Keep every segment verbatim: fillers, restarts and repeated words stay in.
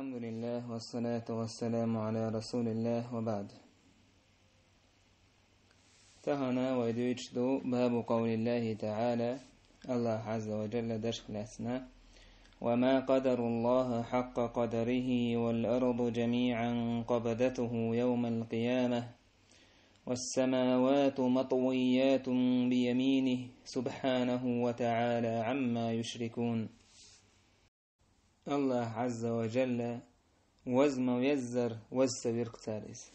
الحمد لله والصلاة والسلام على رسول الله وبعد. Тахана вай дуьйцуш ду باب قول الله تعالى, АллахӀ Ӏазза ва Джалла дешах лаьцна: «وما قدروا الله حق قدره والأرض جميعا قبضته يوم القيامة والسماوات مطويات بيمينه سبحانه وتعالى عما يشركون». АллахӀ Ӏазза ва Джалла ваз ма веззара, ваз ца вира-кх цара иза.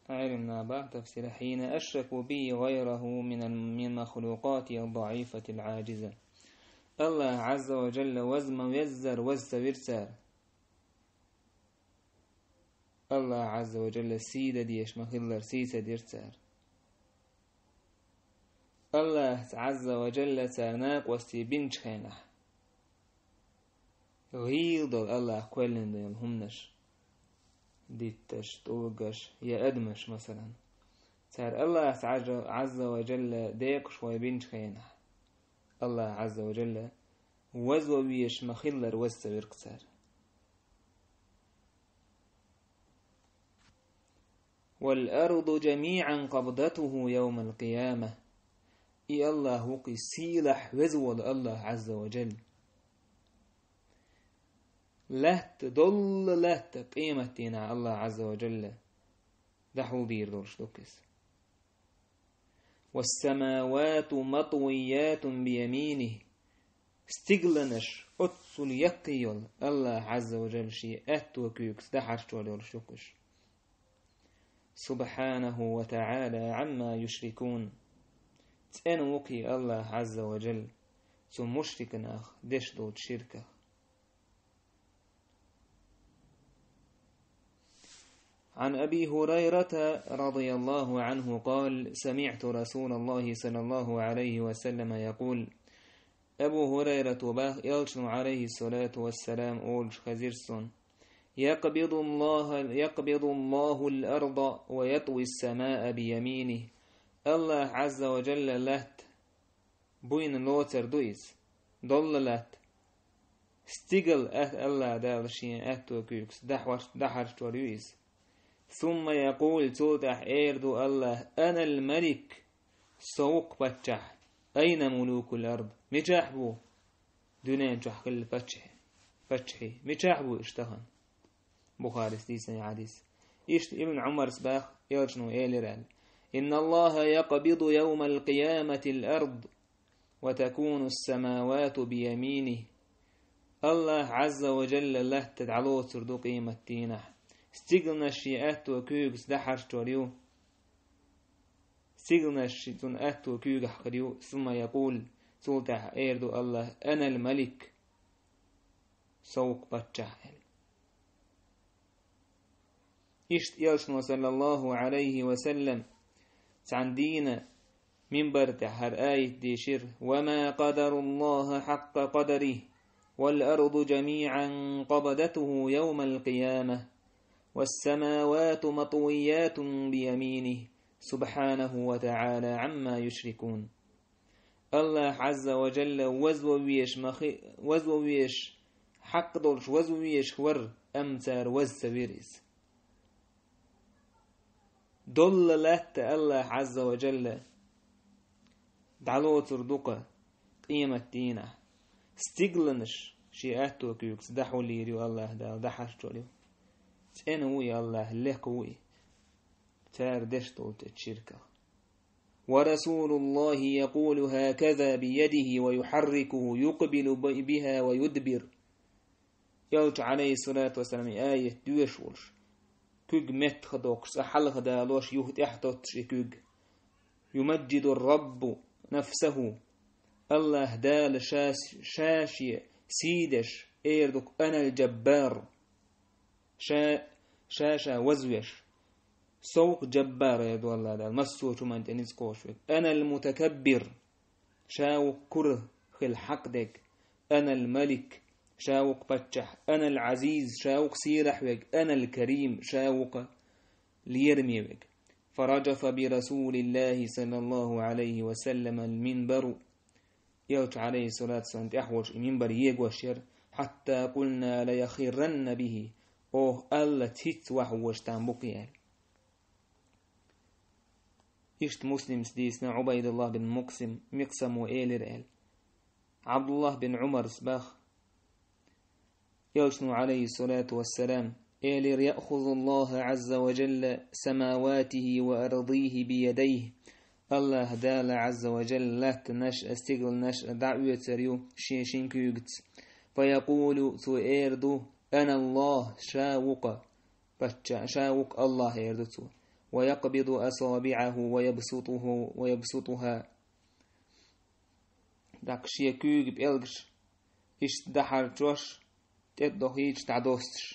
Ӏилманхой боху тафсирехь: «حين أشركوا به غيره من ال-، من مخلوقاته الضعيفة العاجزة». АллахӀ Ӏазза ва Джалла ваз ма веззара, ваз ца вира цара. АллахӀ Ӏазза ва Джалла сий дан дезаш ма-хиллара, сий ца дира цара. АллахӀаца Ӏазза ва Джалла цара накъостий бинчу хенахь, гӀийла долу АллахӀа кхоьллина долу хӀуманаш, дитташ, тӀулгаш я адамаш, масалан, цара АллахӀаца Ӏазза, Ӏазза ва Джалла декъашхой бинчу хенахь, АллахӀ Ӏазза ва Джалла ваз ма везаш ма-хиллара, ваз ца вира-кх цара. «والأرض جميعا قبضته يوم القيامة». И АллахӀ ву-кх, и сийлахь веза волу АллахӀ Ӏазза ва Джалла. Лаьтта, долла лаьтта къематдийнахь АллахӀ Ӏазза ва Джалла дӀахьулдийр долуш ду-кх иза. «والسماوات مطويات بيمينه». Стигланаш оццул яккхий йолу АллахӀ Ӏазза ва Джалла шен аьтту куьйгаца дӀахьарчор йолуш ю-кх уьш. «سبحانه وتعالى عما يشركون». ЦӀена ву-кх и АллахӀ Ӏазза ва Джалла цу мушрикнах деш долчу ширках. عن أبي هريرة رضي الله عنه قال: سمعت رسول الله صلى الله عليه وسلم يقول: Абу ХӀурайрата боху, элчано, Ӏалайхиссалату вассалам, олуш хезира суна: «يقبض الله، يقبض الله الأرض ويطوي السماء بيمينه». АллахӀ Ӏазза ва Джалла лаьтта буйна лоцур ду иза, долла лаьтта. Стигала а-, АллахӀ Дала шен аьтту куьйгаца дӀахьор-, дӀахьарчор ю иза. «ثم يقول», цул тӀаьхьа эр ду АллахӀа: «أنا الملك», со ву-кх паччахь, «أين ملوك الأرض», мичахь бу дуьнен чохь хилла паччахьий, паччахьий, мичахь бу уьш тахана? Бухарис дийцина хьадис. Иштта Ибн Ӏумарс боху, элчано элира аьлла: «إن الله يقبض يوم القيامة الأرض وتكون السماوات بيمينه». АллахӀ Ӏазза ва Джалла лаьтта дӀалоцур ду къематдийнахь. Стигланаш шен аьтту куьйгаца дӀахьарчор ю. Стигланаш цуьнан аьтту куьйгахь хир ю. «ثم يقول», цул тӀаьхьа эр ду АллахӀа: «أنا الملك», со ву-кх паччахь, аьлла. Иштта элчано, саллаллаху Ӏалайхи ва саллам, цхьана дийнахь минбар тӀехь хӀара аят дийшира: «وما قدروا الله حق قدره والأرض جميعا قبضته يوم القيامة والسماوات مطويات بيمينه سبحانه وتعالى عما يشركون». АллахӀ Ӏазза ва Джалла ваз ма везаш, ма хи-, ваз ма везаш, хьакъ долуш ваз ма везаш вара, амма цара ваз ца вира иза. Долла лаьтта АллахӀ Ӏазза ва Джалла дӀалоцур ду-кх къематдийнахь. Стигланаш шен аьтту куьйгаца дӀахьулйийр ю АллахӀ Дала, дӀахьарчор ю. ЦӀена ву и АллахӀ, лекха ву и цара деш долчу ширках. «ورسول الله يقول هكذا بيده ويحركه يقبل بها ويدبر». Элча, Ӏалайхиссалату вассалам, и аят доьшуш волуш, куьг меттах доккхуш, цкъа хьалха далош, юха тӀаьхьа тоттуш и куьг. «يمجد الرب نفسه». АллахӀ Дала ша, ша шен сий деш, эр ду-кх: «أنا الجبار». Ша, ша, ша вазвеш. Со ву-кх Джаббар, эр ду АллахӀ Дала, массо а хӀуманна тӀе ницкъ кхочуш верг. «أنا المتكبر». Ша ву-кх кура хила хьакъ дерг. «أنا الملك». Ша ву-кх паччахь. «أنا العزيز». Ша ву-кх сийлахь верг. «أنا الكريم». Ша ву-кх лераме верг. «فرجف برسول الله صلى الله عليه وسلم المنبر». Элча, Ӏалайхиссалату вассалам, тӀехь волуш и минбар егош яра. حتى قلنا ليخرن به. Оха аьлла, хӀинца вахьа вожаш там бу-кх, аьлла. Иштта Муслима дийцина Ӏубайдуллахь бин Муксим, Миксамо элира аьлла. Ӏабдуллахь бин Ӏумара бах, Элчано, عليه الصلاة والسلام, элира: يأخذ الله عز وجل سماواته وأرضيه بيديه. Аллахь Дала, عز وجل, латтанаш а, стигланаш а дӀаоьцур ю шен шин куьйгаца. فيقول, цо эр ду: أنا الله, ша ву-кх паччахь, ша ву-кх Аллахь, эр ду цо. ويقبض أصابعه ويبسطه، ويبسطها. ТӀаккха шен куьйга пӀелгаш иштта дӀахьарчош, тӀе а дохийча, дӀадоссаш.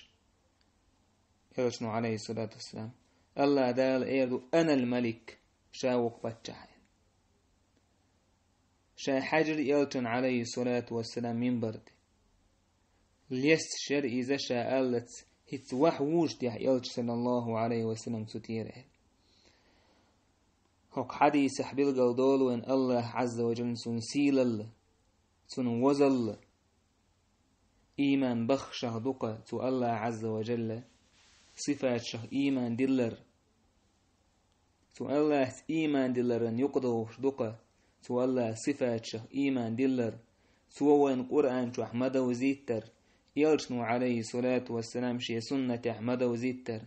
Элчано, عليه الصلاة والسلام, Аллахь Дала эр ду: أنا الملك, ша ву-кх паччахь. Ша хьаьжира Элчанна, عليه الصلاة والسلام, минбар тӀе. Лесташ яра иза, ша аьллац, хӀинца вахьа вужаш тӀехь Элча, صلى الله عليه وسلم, цу тӀера аьлла. ХӀокху хьадисехь билгал долу вайн Аллахь, عز وجل, цуьнан сийлалла, цуьнан возалла. Ийман баххашах ду-кх цу Аллахь, عز وجل, сифаташах ийман диллар. Цу Аллахьца ийман дилларан юкъадогӀуш ду-кх цу Аллахьан сифаташах ийман диллар, Цо вайна Къуръан чохь ма довзийтар, Элчано, عليه الصلاة والسلام, шен суннатехь ма довзийтар,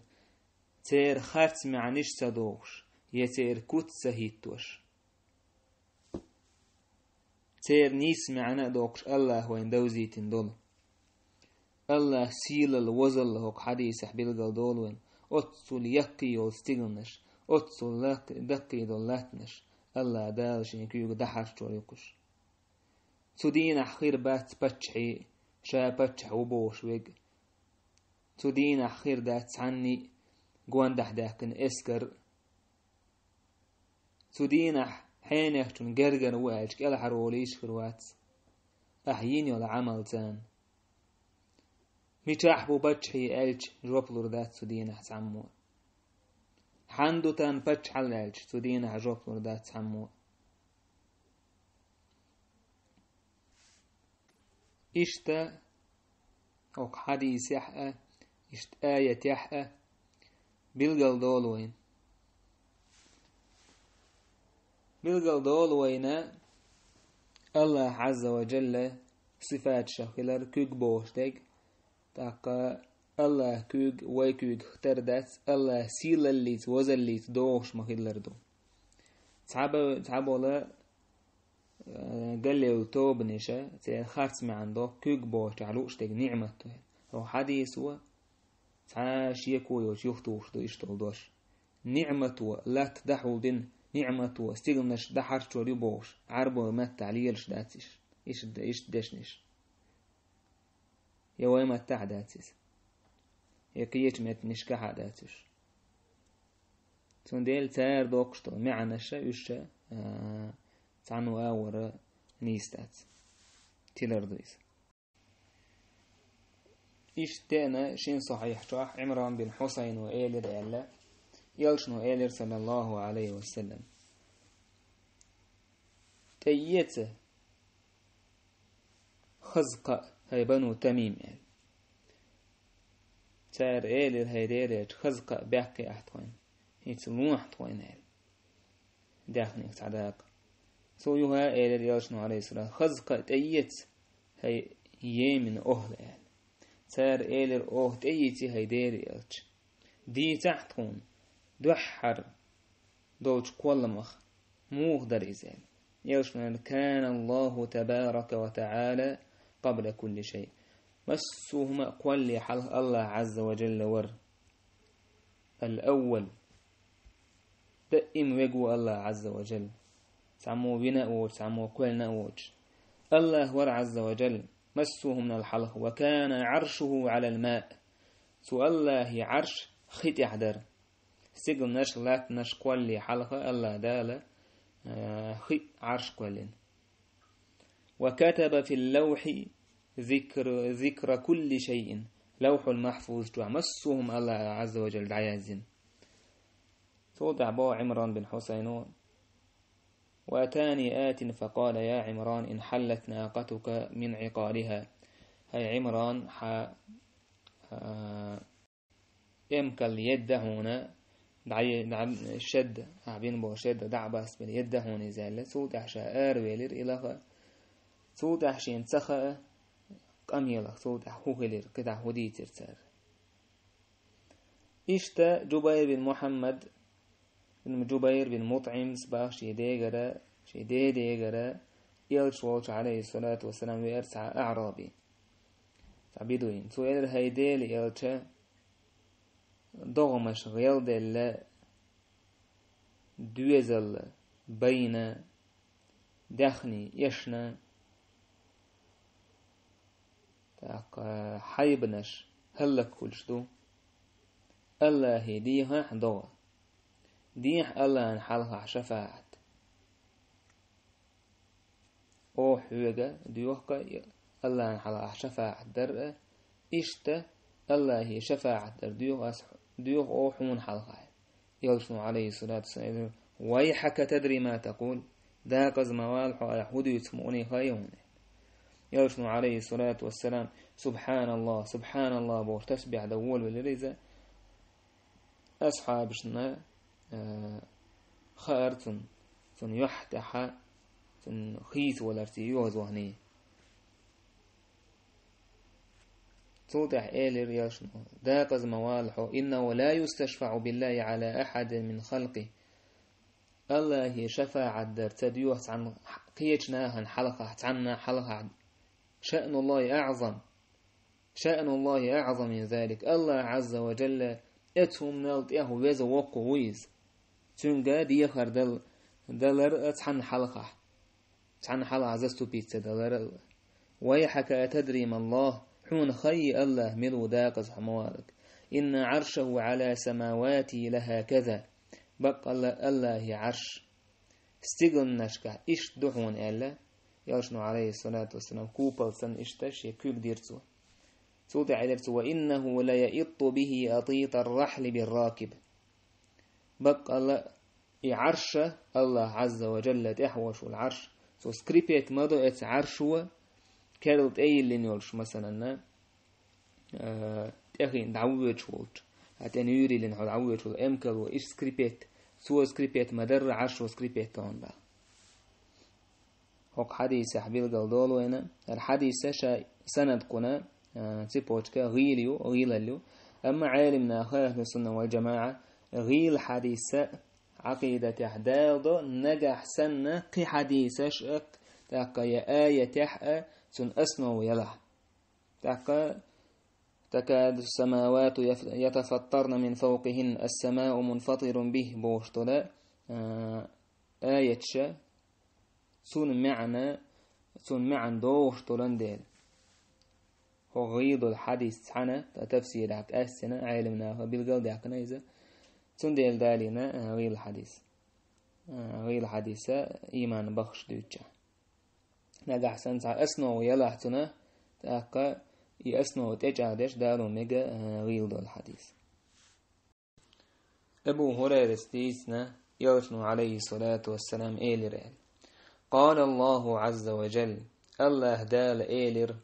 церан харц маьӀнаш ца дохуш, я церан куц ца хӀиттош. Церан нийса маьӀна а доккхуш Аллахь вайна довзийтина долу. Аллахьан сийлалла, возалла хӀокху хьадисехь билгал долу вайн, оццул яккхий йолу стигланаш, оццул лаккхий, даккхий долу латтанаш Аллахь Дала шен куьйга дӀахьарчор ю-кх уьш. Цу дийнахь хир бац паччахьий, ша паччахь ву бохуш верг. Цу дийнахь хир дац цхьанний гондахь даьккхина эскар. Цу дийнахь хьенехчун гергара ву аьлча, кӀелхьарволийша хир вац ахь йина йолу Ӏамал царна. Мичахь бу паччахьий аьлча, жоп лур дац цу дийнахь цхьаммо. Хьанна ду тан паччахьалла аьлча, цу дийнахь жоп лур дац цхьаммо. Иштта хӀокху хьадисехь а, иштта аятехь а билгал долу вайна. Билгал долу вайна Аллахь Ӏазза ва Джалла сифаташах хилар куьг бохуш дерг, тӀаккха Аллахь куьг вай куьгах тера дац, Аллахь сийлаллица, возаллица догӀуш ма-хиллара ду. Цхьабо-, цхьаболу, э, галлевлла тобанаша, церан харц маьӀна до, куьг бохучохь лууш дерг ниӀмат ду. ХӀокху хьадисо цхьа шеко йоцуш юхатухуш ду иштта долу дош. НиӀмато, латта дӀахьулдина ниӀмато, стигланаш дӀахьарчор ю бохуш, Ӏарбойн маттахь лелаш дац уьш, иштта, иштта дешнаш. Я вай маттахь а дац иза. Я кхечу меттанашкахь а дац уьш. Цундела цара доккхуш долу маьӀнаша уьш, а, цхьанна агӀора нийса дац. Тилар ду иза. Иштта деана шина сахьихь чохь Ӏимран бин Хьусайно элира аьлла, Элчано элира, саллаллаху Ӏалайхи ва саллам: «ТӀеэца хаза кхаъ, хӀай Бану Тамим», — аьлла. Цара элира: «ХӀай дерригачу хаза кхаъ баьккхи ахь тхойн, хӀинца лохьа тхойн», — аьлла. Даьхнех цхьа дакъа. Цо юха элира Элчано, Ӏалайхиссалам: «Хаза кхаъ тӀеэца, хӀай Йемен охӀла», — аьлла. Цара элира: «Оха тӀеийци, хӀай Дера Элча. Дийцахь тхуна, дуьххьара долчу кхолламах муха дара иза», — аьлла. Элчано элира: «Кана Аллаху табарака ва таӀала къабла кулли шай». Массо а хӀума а кхоллале хьалха Аллах Ӏазза ва Джалла вара. Ал-Аввал. Даим вега ву Аллах Ӏазза ва Джалла. Цхьаммо вина а воцуш, цхьаммо кхоьллина а воцуш. Аллах вара Ӏазза ва Джалла, массо а хӀуманал хьалха. «Ва кана Ӏаршуху Ӏалал маъ». Цу Аллахьан Ӏарш хи тӀехь дара. Стигланаш, латтанаш кхоллале хьалха Аллах Дала, а, хи, Ӏарш кхоьллина. «Ва катаба фил лавхьи зикр-, зикра кулли шайин». Лавхьул Махьфуз чохь массо а хӀума Аллах Ӏазза ва Джалла дӀаяздина. Цул тӀаьхьа боху Ӏимран бин Хьусайно: «Ва атани атин факъала: я Ӏимран, инхьаллат накъатука мин Ӏикъалиха». ай Ӏимран, хьа, а, эмкал едда хьуна, дӀа-, дӀа-, шед, ахь бина болу шед дӀа а басбина едда хьуна иза аьлла, цул тӀаьхьа ша аравелира и лаха. Цул тӀаьхьа шена ца хаьа, къамелах цул тӀаьхьа хӀун хилира, кхидӀа хӀун дийцира цара. Иштта Джубайр бин Мухьаммад, бин Джубайр бин МутӀимс бах шен дегара, шен дедегара, элча волчу, Ӏалайхиссалату вассалам, веара цхьа аӀраби, цхьа бедуин. Цо элира: «ХӀай Делан элча, догӀмаш гӀелделла, доьзал байна, даьхний эшна, тӀаккха хьайбанаш хӀаллакьхуьлуш ду. Аллахье дехьа ахь догӀа. Дехьа Аллахьан хьалха ахь шафаӀат. Оха хьоьга доьху-кх, Аллахьан хьалха ахь шафаӀат дар а, иштта Аллахье шафаӀат дар доьху ас, доьху оха хьуна хьалха». Элчано, Ӏалайхиссалату вассалам: «Вайхьака, тадри ма такъул? Декъаза ма вала хьо, ахь хӀун дуьйцу мукъане хаьа хьуна». Элчано, Ӏалайхиссалату вассалам, «СубхьаналлахӀ, субхьаналлахӀ» бохуш, тасбихь дан волавелира иза. Асхьабашна, а, хаьара цунна, цунна юьхь тӀехь, цунна хийцаваларца йоьзна вахана. Цул тӀаьхьа элира элчано: «Декъаза ма вала хьо, иннахӀу ла юсташфаӀу биллахӀи Ӏала ахьадин мин халкъихӀ». Аллахье шафаӀат дар ца доьху цхьана кхечу нахана хьалха, цхьанна хьалха. ШаӀнуллахӀи аӀзам. ШаӀнуллахӀи аӀзам мин залик. Аллахь Ӏазза ва Джалла эцу хӀуманал тӀехь веза воккха ву иза. Цуьнга дехар дал-, далар а цхьанна хьалха. Цхьанна хьалха заступиться далар а. «Вайхьака, атадри ман АллахӀ? Хьуна хаьий Аллахь мила ву, декъаза хьо ма валарг? Инна ӀаршахӀу Ӏала самаватихӀи лахӀаказа». Баккъалла Аллахье Ӏарш стигланашкахь иштта ду хьуна аьлла, элчано, Ӏалайхиссалату вассалам, купол санна иштта шен куьг дира цо. Цул тӀаьхьа элира цо: «Ва иннахӀу ла яитту бихӀи атитар рахьли бир-ракиб». Баккъалла и Ӏарш, Аллахь Ӏазза ва Джалла тӀехь волуш волу Ӏарш, цо скрипеть ма до эцу Ӏаршо, керла тӀе йиллина йолуш, масаланна, а, тӀехийна дӀавоьдуш волчу, а, тӀе нуьйрилина хьо дӀавоьдуш волу эмкало, иштта скрипеть, цо скрипеть ма дарра, Ӏаршо скрипеть тахана баха. ХӀокху хьадисехь билгал долу вайна, хӀара хьадиса ша санад кхуна, а, цепочка гӀийла ю, гӀийлалла ю. Амма Ӏелим наха, ахӀлу сунна вал джамаӀа, гӀийла хьадиса Ӏакъидатехь даладо, нагахь санна кхин хьадисаш а, тӀаккха я аятехь а, цунна основа ялахь. ТӀаккха «такаду ас-самавату яф-, ятафаттарна мин фавкъихӀинна, ас-самау мунфатирун бихӀ» бохуш долу, а, аяташа, цунна маьӀна, цунна маьӀна догӀуш долан дела. ХӀокху гӀийла долу хьадис цхьаьна, ткъа тафсирехь къаьстина, Ӏелим наха билгал даьккхина иза. Цундела далийна, а, гӀийла хьадис. А, гӀийла хьадиса ийман баххаш дуьйцуча. Нагахь санна цхьа основа ялахь цунах, тӀаккха и основа тӀечӀагӀдеш далун мега, а, гӀийла долу хьадис. Абу ХӀурайрас дийцина, элчано, Ӏалайхиссалату вассалам, элира аьлла: «Къала АллахӀу Ӏазза ва Джалла», Аллахь Дала элира: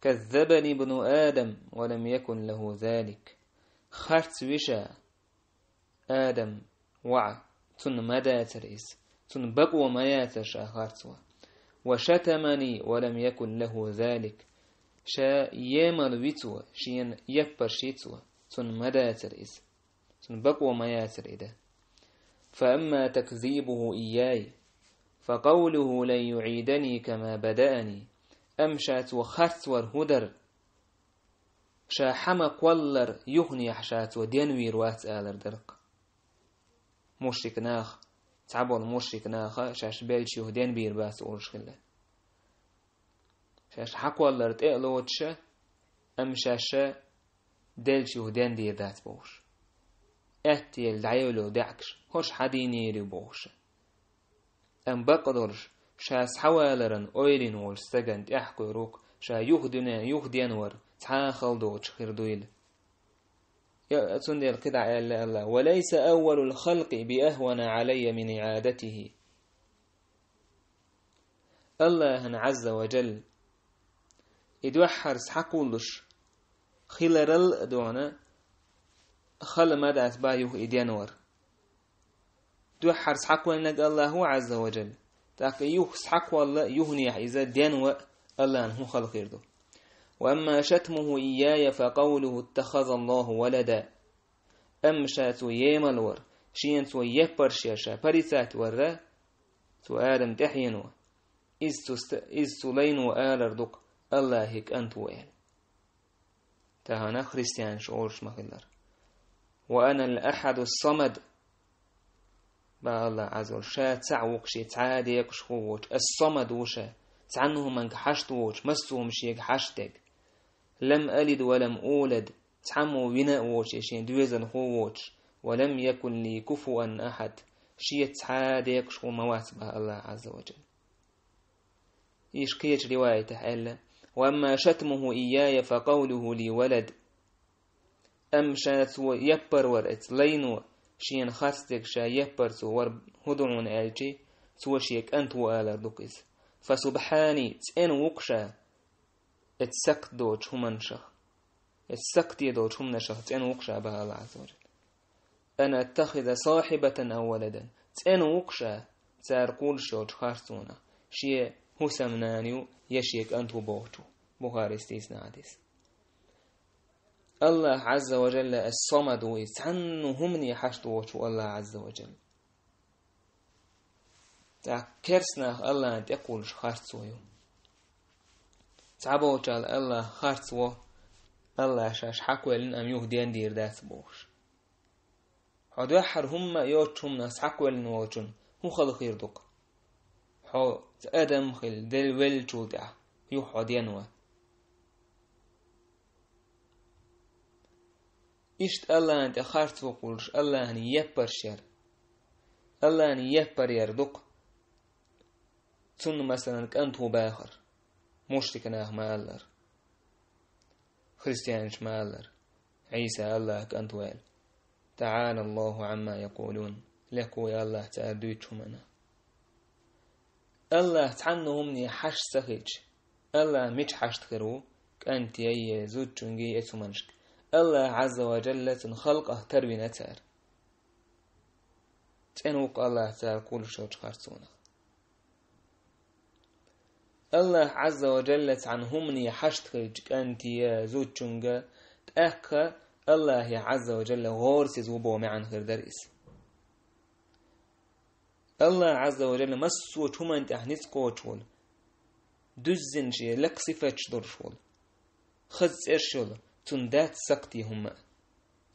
«Каззабани ибну Адам ва лам якун лахӀу залик». Харц ви ша, Адам воӀ, цунна ма дацара иза, цунна бакъо ма яцара ша харц ван. «Ва шатамани ва лам якун лахӀу залик». Ша емал ви цо, шена яппарш йи цо, цунна ма дацара иза, цунна бакъо ма яцара и дан. «Фа амма такзибухӀу ийяй, фа къавлухӀу лан юӀидани кама бадаани». Амма ша цо харц вар хӀун дара? Ша хьан ма кхоллара юханехьа ша цо денвийр вац алар дара-кх. Мушрик наха, цхьаболу мушрик наха шаьш беллачу юха денбийр бац олуш хилла. Шаьш хьан кхоллара тӀе а лоцуша, амма шаьш деллачу юха дендийр дац бохуш. Аьттаелла дӀаевлла даьӀахкаш, хӀорш хьан дийр ю бохуша. Амма бакъдолуш, ша схьаваларан ойла йина волчу стагана тӀаьхьакхуьур ву-кх, ша юха дуьне, юха денвар цхьа а хала доцуш хир дуйла. Я, цундела кхидӀа аьлла Аллахь: «Ва лайса аввалул халкъи би ахвана Ӏалайя мин иӀадатихӀи». Аллахьан Ӏазза ва Джалла И дуьххьара схьакхоллуш хиларал а дона, хала ма дац бах юха и денвар. Дуьххьара схьакхоьллинарг АллахӀ ву, Ӏазза ва жалла. ТӀаккха юха схьакхолла, юханехьа иза денва, АллахӀна хӀун хала хир ду? وأما شتمه إياي فقوله اتخذ الله ولدا. Амма ша цо емал вар, шена цо еппарш яр, ша порицать вар, цо Адам тӀехьено. Иза цу ст-, иза цу лайно алар ду-кх, АллахӀа кӀант ву аьлла. Тахана христианаш олуш ма хиллара. وأنا الأحد الصمد. Бах АллахӀ Ӏазза ва жалла, ша цхьаъ ву-кх, шен цхьа а декъашхо воцуш, ас-Самад ву ша, цхьанна хӀуманга хьашт воцуш, массо а хӀума шега хьашт дерг. لم ألد ولم أولد, цхьаммо вина а воцуш, я шен доьзалхо воцуш, ولم يكن لي كفوا أحد, шеца цхьа а декъашхо ма вац бах АллахӀ Ӏазза ва жалла. Иштта кхечу риваятехь аьлла: وأما شتمه إياي فقوله لي ولد. Амма ша цо еппар вар, оцу лайно шена харцдерг ша еппар цо вар хӀун ду хьуна аьлча, цо шен кӀант ву алар ду-кх иза. فسبحاني, цӀена ву-кх ша оцу сакхт доцучу хӀуманашах. Оцу сакхте долчу хӀуманашах цӀена ву-кх ша бах АллахӀ Ӏазза ва жалла. أن أتخذ صاحبة أو ولدا. ЦӀена ву-кх ша цара кхуллуш йолчу харцонах, шен хӀусамнана ю, я шен кӀант ву бохучу. Бухарис дийцина хьадис. АллахӀ Ӏазза ва жалла ас-Самад ву, иза цхьанна хӀумане хьашт воцуш ву АллахӀ Ӏазза ва жалла. ТӀаккха керстанах АллахӀна тӀекхуллуш харцо ю. Цхьаболчарна АллахӀ харц ву, АллахӀа шаьш хьакхоьллина, амма юха дендийр дац бохуш. Хьо дуьххьара хӀумма а йоцучу хӀуманах схьакхоьллина волчунна хӀун хала хир ду-кх? Хьо адам а хилла, Дела веллачул тӀаьхьа юха хьо денван. Иштта АллахӀна тӀе харц ву кхуллуш, АллахӀна еппарш яр. АллахӀна еппар яр ду-кх. Цунна, масалан, кӀант ву бахар. Мушрик наха ма-аллара. Христианаш ма-аллара: Ӏийса АллахӀа кӀант ву аьлла. تعالى الله عما يقولون. Лекха ву АллахӀ цара дуьйцучу хӀуманах. АллахӀ цхьанна хӀумане хьашт ца хилча, АллахӀ мича хьашт хир ву? КӀантеи, зудчуьнгаи, эцу хӀуманашка. АллахӀ Ӏазза ва жалла цуьнан халкъах тарвина цара. ЦӀена ву-кх АллахӀ цара кхуллуш йолчу харцонах. АллахӀ Ӏазза ва жалла цхьана хӀумане хьашт хилча, кӀанте, зудчуьнга, тӀаккха АллахӀе Ӏазза ва жалла гӀорасиза ву боху маьӀна хир дара иза. АллахӀ Ӏазза ва жалла массочу хӀуманна тӀехь ницкъ кхочуш волу, дуьззина шен лекха сифаташ долуш волу, хаза цӀераш йолу, цуьнан дац сакхте хӀумма а.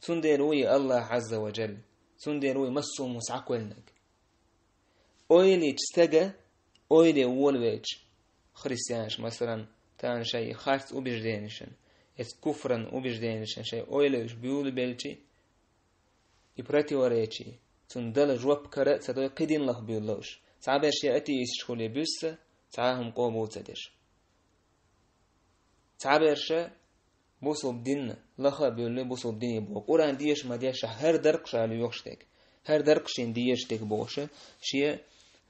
Цундела ву и АллахӀ Ӏазза ва жалла, цундела ву и массо а хӀума схьакхоьллинарг. Ойла йича стага, ойла волавелча, христианаш, масалан, тахана шайн харц убежденешна, эцу куфран убежденешна шайн ойла йолуш буьйлабелча, и противоречие, цунна дала жоп кара а ца дой, кхин динах буьйлало уьш. Цхьаберш я атеисташ хуьлий буьсса, цхьа а хӀума къобал ца деш. Цхьаберша бусулба динна лаха а буьйлале, бусулба дине боху. Къуръан деша ма дешшехь, хӀара даркъ ша лоьхуш дерг, хӀара даркъ шена дезаш дерг бохуша, шен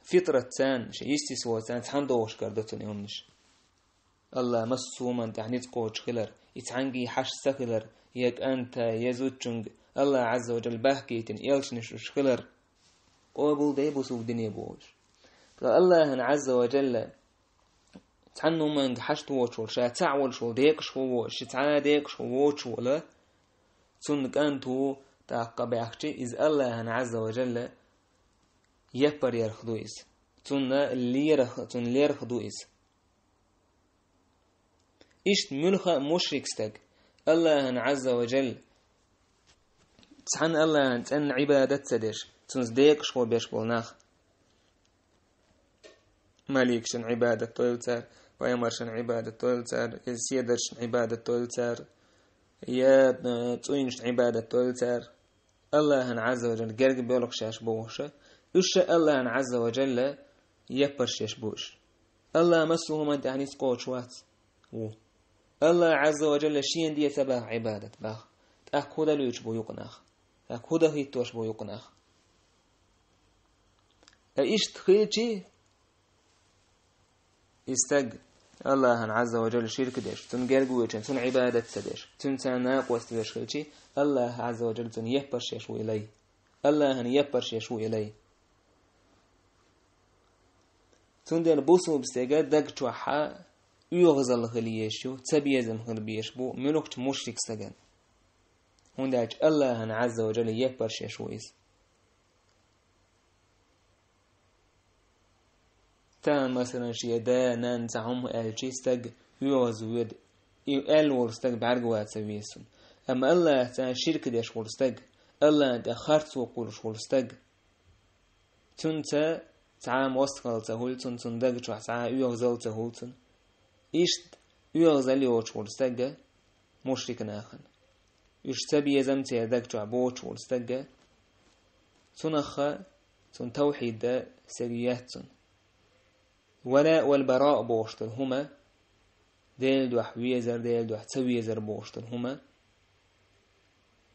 фитрат царна, шен естество царна цхьаьна догӀуш карадо цунна и хӀуманаш. АллахӀ массо а хӀуманна тӀехь ницкъ кхочуш хилар, и цхьаьнгге хьашт ца хилар, я кӀанта, я зудчуьнга, АллахӀ Ӏазза ва жалла бахкийтина элчанаш уьш хилар, къобал дой бусулба дине бохуш. Ткъа АллахӀана Ӏазза ва жалла цхьанна хӀуманга хьашт воцуш волу, ша цхьаъ волуш волу, декъашхо воцуш, ши цхьа а декъашхо воцуш волу, цунна кӀант ву тӀаккха баьхча, иза АллахӀана Ӏазза ва жалла яппар ярх ду иза. Цунна лерах, цунна лерах ду иза. Иштта муьлхха а мушрик стаг, АллахӀана Ӏазза ва жалла, цхьана АллахӀана цӀенна Ӏибадат ца деш, цуьнца декъашхо беш болу нах, маликашна Ӏибадат дойла цара, пайхамаршна Ӏибадат дойла цара, я седаршна Ӏибадат дойла цара, я, э, цӀийнашна Ӏибадат дойла цара. АллахӀана Ӏазза ва жалла герга боьлху шаьш бохуша, уьш ша АллахӀана Ӏазза ва жалла яппарш еш бу уьш. АллахӀ массо а хӀуманна тӀехь ницкъ кхочуш вац? Ву. АллахӀ Ӏазза ва жалла шена де ца баха Ӏибадат, баха. ТӀаккха хӀун дан луьйчу бу юкъа нах? ТӀаккха хӀун дан хӀиттош бу юкъа нах? Ткъа иштта хилчий, и стаг, Аллахьан Ӏазза ва Джалла ширк деш, цунна герга воьдучунна, цунна Ӏибадат ца деш, цуьнца накъост веш хилчи, Аллахь Ӏазза ва Джалла цунна еппарш еш ву и лай. Аллахьан еппарш еш ву и лай. Цундела бусулба стеган даг чохь оьгӀазалла хила езаш ю, цабезам хила безаш бу муьлххачу мушрик стагана. ХӀунда аьлча Аллахьан Ӏазза ва Джалла еппарш еш ву иза. Тахана, масалан, шен да, нанна цхьа хӀума аьлчи, стаг оьгӀазвоьду, и аьлла волу стаг бӀаьрга ваца веза цунна. Амма Аллахьца ширк деш волу стаг, Аллахьна тӀе харцо кхуллуш волу стаг, цуьнца цхьа а мостагӀалла ца хуьлу цунна, цунна даг чохь цхьа а оьгӀазалла ца хуьлу цунна. Иштта оьгӀазалла йоцуш волу стаг мушрик нахана. Уьш цабезам церан даг чохь боцуш волу стаг, цунах а, цунна тавхьид а сага яц цунна. Вала вал бараъ бохуш долу хӀума, Делан дуьхьа везар, Делан дуьхьа ца везар бохуш долу хӀума,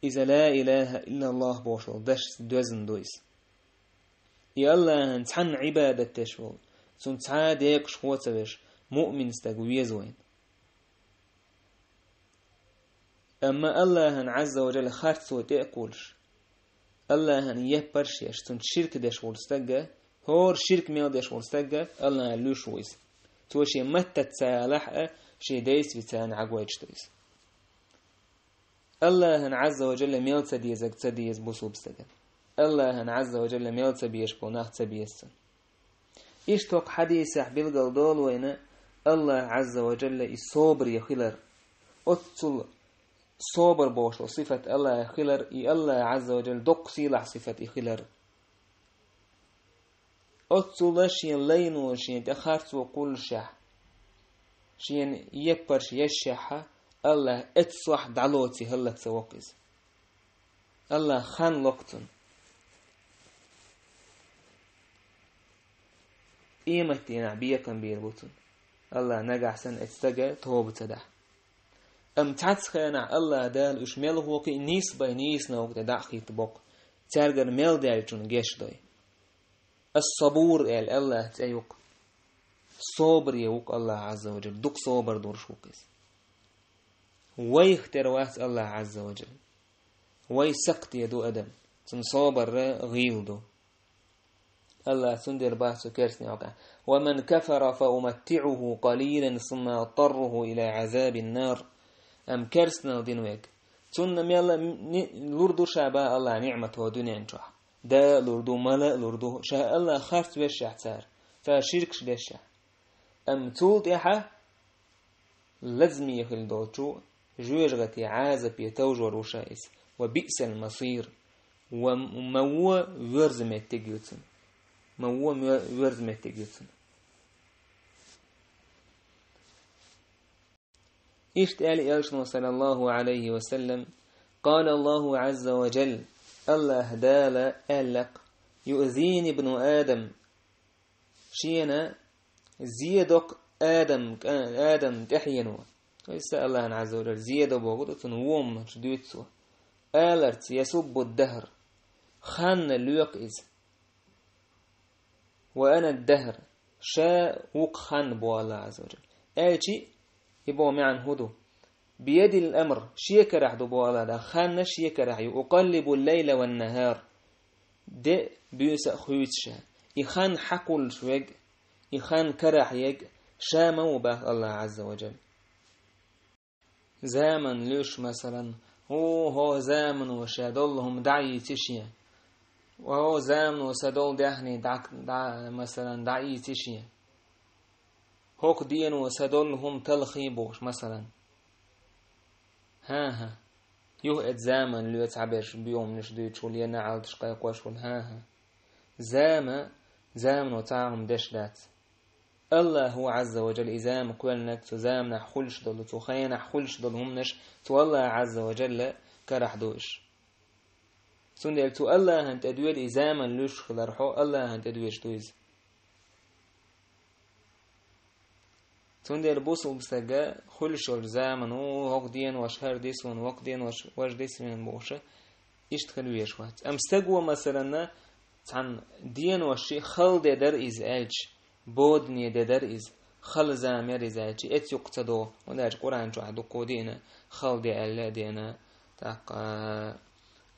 иза ла илаха иллаллах бохуш долу дашца доьзна ду иза. И Аллахьан цхьанна Ӏибадат деш волу, цунна цхьа а декъашхо а ца веш, муъмин стаг веза вайна. Амма Аллахьан Ӏазза ва Джалла харцо тӀе а кхуллуш, Аллахьан еппарш еш, цунна ширк деш волу стаг, хӀора ширк мел деш волу стаг Аллахьан луьйш ву иза. Цо шен маттаца ца алахь а, шен действица а Ӏагойтуш ду иза. Аллахьан Ӏазза ва Джалла мел ца дезарг ца деза бусулба стагана. Аллахьан Ӏазза ва Джалла мел ца безаш болу нах ца беза цунна. Иштта хӀокху хьадисехь билгал долу вайна Аллахь Ӏазза ва Джалла и собаре хилар. Оццул собар бохуш долу сифат Аллахь хилар, и Аллахь Ӏазза ва Джалла доккха сийлахь сифат и хилар. Оццул шен лайно шен тӀе харцо кхуллушехь, шена еппарш ешшехьа, Аллахь эццохь дӀалоций хӀаллак ца воккху иза. Аллахь хан локху цунна. Къематдийнахь бекхам бийр бу цунна, Аллахь нагахь санна эцу стага тоба ца дахь. Амма цхьацца хенахь Аллахь Дала уьш мел хӀокху а нийса бай нийса новкъа тӀе дӀа а хӀитта боккху, цаьргара мел даьллачунна геч дой. Ас-Сабур аьлла Аллахь цӀе юкъа. Собаре вукъа Аллахь Ӏазза ва Джалла, дукха собар долуш вукъа иза. Вайх тера вац Аллахь Ӏазза ва Джалла. Вай сакхте ду адам, цунна собарра гӀийла ду. Аллахь цундела бах цу керстне хьокъехь: «Ва ман кафара фа уматтиӀуху къалилан сумма адтарруху ила Ӏазабин нар». Амма керстанал дина вег, цунна мелла ни-, лур ду ша бах Аллахь ниӀмат хӀо дуьнен чохь. Да а лур ду, мала а лур ду, ша Аллахь харц вешшехь цара, цара ширкаш дешшехь. Амма цул тӀаьхьа лазаме хила долчу жоьжахатин Ӏазапе товжор ву ша иза. «Ва биъсал масир». Ва ма вон воьрза меттиг ю цунна. Ма вон воьрза меттиг ю цунна. Иштта аьлла элчано, саллаллаху Ӏалайхи ва саллам: «Къала Аллаху Ӏазза ва Джалла», Аллахь Дала аьлла-кх: «Юъзини ибну Адам». Шена зе доккху Адам, кӀа-, Адам тӀаьхьено. Вай са Аллахьан Ӏазза ва Джалла зе до бохург ду, цунна вон махча дуьйцу цо. Аларца: «Ясуббу ддахр». Ханна лоькху иза. «Ва ана ддахр». Ша ву-кх хан, боху Аллахь Ӏазза ва Джалла. Аьлчи, и боху маьӀна хӀун ду? «Биядил амр», шен карахь ду, боху Аллахь Дала. Ханна шен карахь ю. «Укъаллибу ллайла ван нахар». Де а, буьйса а хуьйцу ша. И хан хьакхуллуш вег, и хан карахь ег ша ма ву, бах Аллахь Ӏазза ва Джалла. Заман луьйш, масалан, хӀу, хӀо замано ша долу хӀума дӀа а йийци шен. Ва хӀо замано сан долу даьхни дӀа, дӀа, масалан, дӀа а йийци шен. ХӀокху дено сан долу хӀума талхий бохуш, масалан. ХӀан-хӀа. Юха эцу заман лоьцу хьаберш боьхамнаш дуьйцуш волу я наӀалташ кхайкхош волу, хӀан-хӀа. Зама, замано цхьа а хӀума деш дац. Аллахьу Ӏазза ва Джалла и зама кхоьллинарг, цу заманахь хуьлуш долу, цу хенахь хуьлуш долу хӀуманаш цу Аллахьа Ӏазза ва Джалла карахь ду уьш. Цундела цу Аллахьан тӀе доьду и заман луьйш хилар хьо, Аллахьан тӀе доьдуш ду иза. Цундела бусулба стага хуьлуш йолчу замано, хӀокху денош хӀара дисван, хӀокху денош важа дисван бохуша, иштта хила везаш вац. Амма стаго, масаланна, цхьана денош ши хала де дара иза аьлча, бодане де дара иза, хала зама яр из аьлча, эца юкъ ца догӀу. ХӀунда аьлча Къуръан чохь дуккха деана, хала де аьлла а деана, тӀаккха,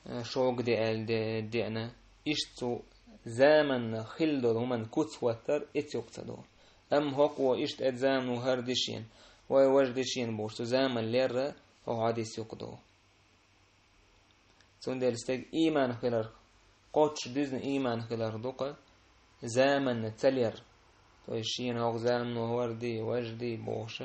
э, шога де аьлла де-, деана. Иштта цу заманна хилла долу хӀуманна куц хӀоттар эца юкъ ца догӀу. Амма хӀокхо иштта эцу замано хӀара ди шена, вай важа ди шена бохуш, цу заманна лерра хӀокху хьадис юкъа догӀу. Цундела стеган ийман хиларх, кхоччуш дуьзна ийман хиларх ду-кх заманна ца лер. То есть шена хӀокху замано хӀара ди, важа ди бохуш,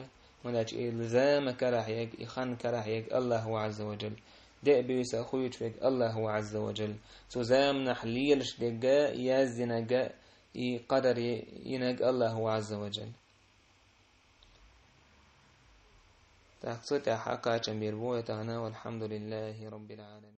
хӀунда аьлча и зама карахь ерг, и хан карахь ерг АллахӀ ву Ӏазза ва Джалла. Де а, буьйса а хуьйцуш верг АллахӀ ву Ӏазза ва Джалла. Цу заманахь лелаш дерг а, яздинарг а, и къадар йи-, йинарг АллахӀ ву Ӏазза ва Джалла. ТӀаккха цу тӀехь хьакхачам бийр бу вай тахана, валхьамдулиллахӀи раббил Ӏаламин.